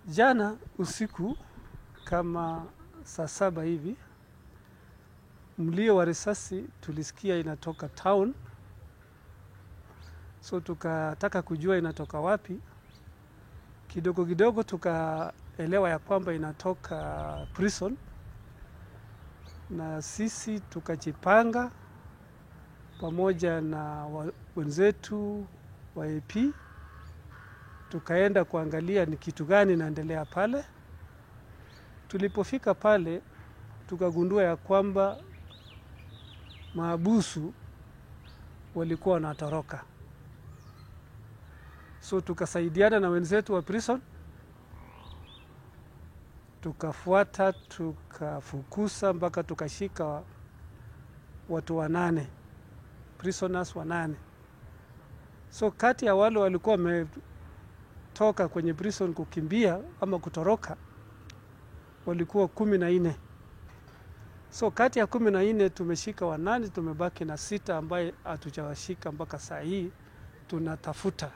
Jana usiku kama saa 7 hivi, mlio wa risasi tulisikia inatoka town, so tukataka kujua inatoka wapi. Kidogo kidogo tukaelewa ya kwamba inatoka prison, na sisi tukajipanga pamoja na wenzetu wa AP, tukaenda kuangalia ni kitu gani inaendelea pale. Tulipofika pale tukagundua ya kwamba mahabusu walikuwa wanatoroka. So tukasaidiana na wenzetu wa prison, tukafuata, tukafukusa mpaka tukashika watu 8, prisoners 8. So kati ya wale walikuwa wametoka kwenye prison kukimbia ama kutoroka walikuwa 14. So kati ya 14 tumeshika 8, tumebaki na 6 ambaye hatujawashika mpaka saa hii tunatafuta.